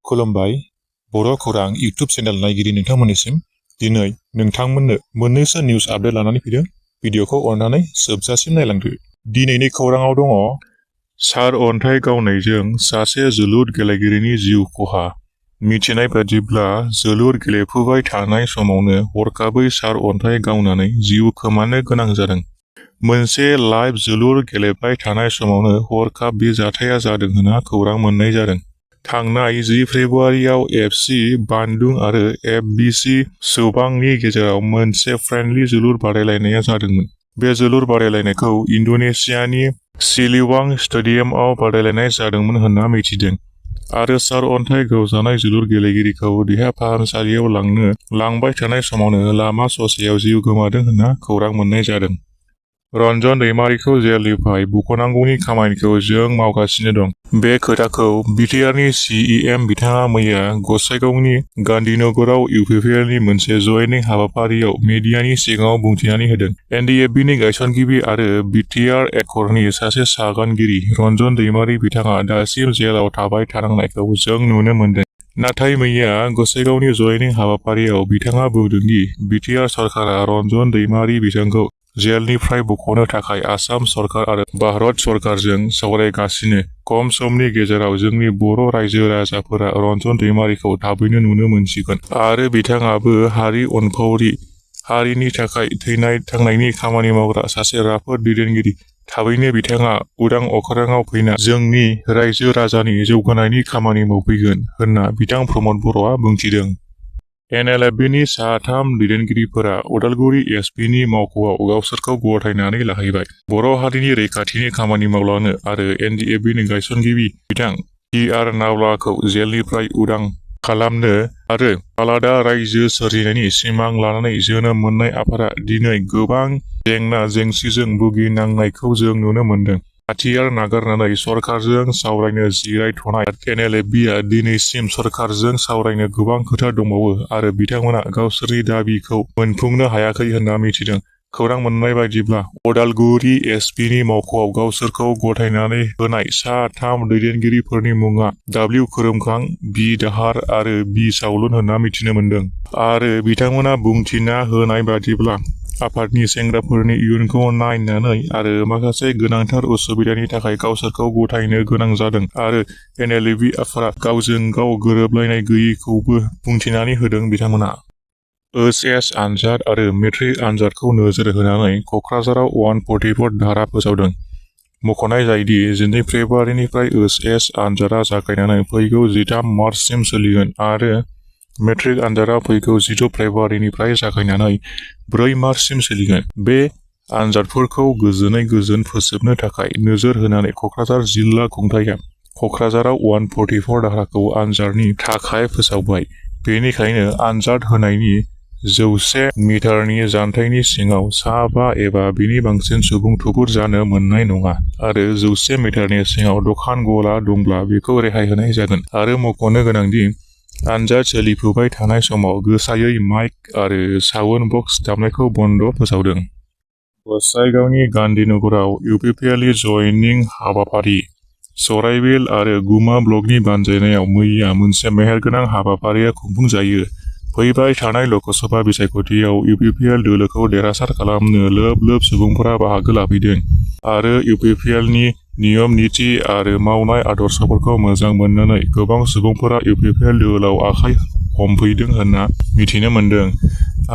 खुलुमबाय बर' खौरां YouTube channel नायगिरि नोंथांमोननिसिम दिनै नोंथांमोननो मोननैसो निउस आपडेट लानानै फैदों। भिडिअखौ अननानै जोबजासिम नायलांदो। दिनैनि खौराङाव दङ सारअन्थाइ गावनायजों सासे जोलुर गेलेगिरिनि जिउ खहा। मिथिनाय बादिब्ला जोलुर गेलेफुबाय थानाय समावनो हरखाबै सारअन्थाइ गावनानै जिउ खोमानो गोनां जादों। मोनसे लाइभ जोलुर गेलेबाय थानाय समावनो हरखाब बे जाथाया जादों होनना खौरां मोननाय जादों। थांनाय 10 फेब्रुआरियाव एफसी बानडुं आरो एफबीसी सोबांनि गेजेराव मोनसे फ्रेन्डलि जोलुर बादायलायनाया जादोंमोन। बे जोलुर बादायलायनायखौ इन्डोनेसियानि सिलिवां स्टेडियामआव बादायलायनाय जादोंमोन होनना मिथिदों आरो सारअन्थाइ गावजानाय जोलुर गेलेगिरिखौ देहा फाहामसालियाव लांबाय थानाय समावनो लामा ससेयाव जिउ गोमादों होनना खौरां मोननाय जादों। रन्जन दैमारिखौ जेलनिफ्राय बख'नांगौनि खामानिखौ जों मावगासिनो दं। बे खोथाखौ बिटिआरनि सीएम बिथाङा मैया गसाइगावनि गान्धीनगराव इउपिपिएलनि मोनसे जयनिं हाबाफारियाव मिडियानि सिगाङाव बुंथिनानै होदों। एनडीएफबीनि गायसनगिरि आरो बिटिआर एकरनि सासे सागानगिरि रन्जन दैमारि बिथाङा दासिम जेलाव थाबाय थानांनायखौ जों नुनो मोनदों। नाथाय मैया गसाइगावनि जयनिं हाबाफारियाव बिथाङा बुंदों दि बिटिआर सरकारा रन्जन दैमारि बिथांखौ जेलनिफ्राय बख'नो थाखाय आसाम सरकार आरो भारत सरकारजों सावरायगासिनो। खम समनि गेजेराव जोंनि बर' रायजो राजाफोरा रन्जन दैमारिखौ थाबैनो नुनो मोनसिगोन आरो बिथाङाबो हारि अनफावरि, हारिनि थाखाय थैनाय-थांनायनि खामानि मावग्रा सासे राफोद दैदेनगिरि। थाबैनो बिथाङा उदां अख्राङाव फैना जोंनि रायजो राजानि जौगानायनि खामानि मावफैगोन होनना बिथां प्रमद बर'आ बुंथिदों। एनएलएफबिनि सा 3 दैदेनगिरिफोरा उदालगुरि एसपिनि मावख'आव गावसोरखौ गथायनानै लाहैबाय। बर' हारिनि रैखाथिनि खामानि मावलांनो आरो एनडीएफबिनि गायसनगिरि बिथां टी.आर. नावलाखौ जेलनिफ्राय उदां खालामनो आरो आलादा रायजो सोरजिनायनि सिमां लानानै जोनोम मोननाय आफादा दिनै गोबां जेंना-जेंसिजों भुगिनांनायखौ जों नुनो मोनदों। हाथियार नागारनानै सरकारजों सावरायनो जिरायथ'नाय एनएलएफबिआ दिनैसिम सरकारजों सावरायनो गोबां खोथा दंबावो आरो बिथांमोना गावसोरनि दाबिखौ मोनफुंनो हायाखै होनना मिथिदों। खौरां मोननाय बायदिब्ला उदालगुरि एसपिनि मावख'आव गावसोरखौ गथायनानै होनाय सा 3 दैदेनगिरिफोरनि मुङा डब्लिउ खोरोमखां, बि दाहार आरो बि सावलुन होनना मिथिनो मोनदों आरो बिथांमोना बुंथिना होनाय बादिब्ला आफादनि सेंग्राफोरनि इयुनखौ नायनानै आरो माखासे गोनांथार उसुबिदानि थाखाय गावसोरखौ गथायनो गोनां जादों आरो एनएलएफबि आफादा गावजों गाव गोरोबलायनाय गैयैखौबो बुंथिनानै होदों। बिथांमोना ओइचएस आनजाद आरो मेट्रिक आनजादखौ नोजोर होनानै क'क्राझाराव 144 धारा फोसावदों। मख'नाय जायोदि 12 फेब्रुआरिनिफ्राय ओइचएस आनजादा जागायनानै फैगौ 13 मार्चसिम सोलिगोन आरो मेट्रिक आनजादा फैगौ 16 फेब्रुआरिनिफ्राय जागायनानै 4 मार्चसिम सोलिगोन। बे आनजादफोरखौ गोजोनै गोजोन फोजोबनो थाखाय नोजोर होनानै क'क्राझार जिल्ला खुंथायआ क'क्राझाराव 144 धाराखौ आनजादनि थाखाय फोसावबाय। बेनिखायनो आनजाद होनायनि 100 मिटारनि जानथायनि सिङाव सा 5 एबा बिनि बांसिन सुबुं थुबुर जानो मोननाय नङा आरो 100 मिटारनि सिङाव दखान गला दंब्ला बेखौ रेहाय होनाय जागोन आरो मख'नो गोनांदि आनजाद सोलिफुबाय थानाय समाव गोसायै माइक आरो साउन्ड बक्स दामनायखौ बन्द फोसावदों। गसाइगावनि गान्धीनगराव इउपिपिएलनि जयनिं हाबाफारि सराइबिल आरो गुमा ब्लकनि बानजायनायाव मैया मोनसे मेहेरगोनां हाबाफारिया खुंफुंजायो। फैबाय थानाय लकसभा बिसायख'थियाव इउपिपिएल दोलोखौ देरहासार खालामनो लोब लोब सुबुंफोरा बाहागो लाफैदों आरो इउपिपिएलनि नियम निति आरो मावनाय आदर्शफोरखौ मोजां मोननानै गोबां सुबुंफोरा इउपिपिएल दोलोआव आखाइ हमफैदों होनना मिथिनो मोनदों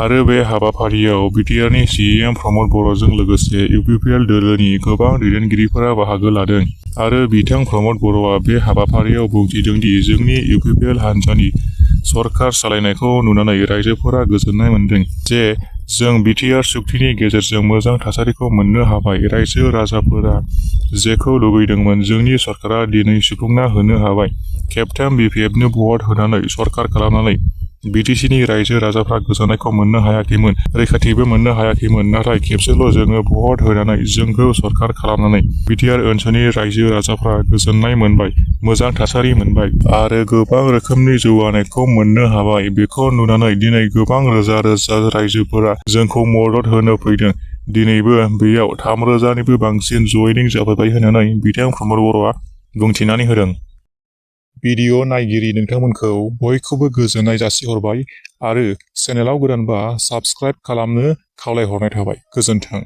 आरो बे हाबाफारियाव बिटिआरनि सीएम प्रमद बर'जों लोगोसे इउपिपिएल दोलोनि गोबां दैदेनगिरिफोरा बाहागो लादों आरो बिथां प्रमद बर'आ बे हाबाफारियाव बुंथिदों दि जोंनि इउपिपिएल हान्जानि सरकार सालायनायखौ नुनानै रायजोफोरा गोजोननाय मोनदों जे जों बिटिआर सुक्तिनि गेजेरजों मोजां थासारिखौ मोननो हाबाय। रायजो राजाफोरा जेखौ लुबैदोंमोन जोंनि सरकारा दिनै सुफुंना होनो हाबाय। खेबथाम बिपिएफनो भट होनानै सरकार खालामनानै बिटिसिनि रायजो राजाफ्रा गोजोननायखौ मोननो हायाखैमोन, रैखाथिबो मोननो हायाखैमोन। नाथाय खेबसेल' जोङो भट होनानै जोंखौ सरकार खालामनानै बिटिआर ओनसोलनि रायजो राजाफ्रा गोजोननाय मोनबाय, मोजां थासारि मोनबाय आरो गोबां रोखोमनि जौगानायखौ मोननो हाबाय। बेखौ नुनानै दिनै गोबां रोजा रोजा रायजोफोरा जोंखौ मदद होनो फैदों। दिनैबो बेयाव 3,000निबो बांसिन जयनिं जाफैबाय होननानै बिथां प्रमद बर'आ बुंथिनानै होदों। भिडिअ नायगिरि नोंथांमोनखौ बयखौबो गोजोननाय जासिहरबाय आरो चेनेलाव गोदानबा साबस्क्राइब खालामनो खावलायहरनाय थाबाय। गोजोन्थों।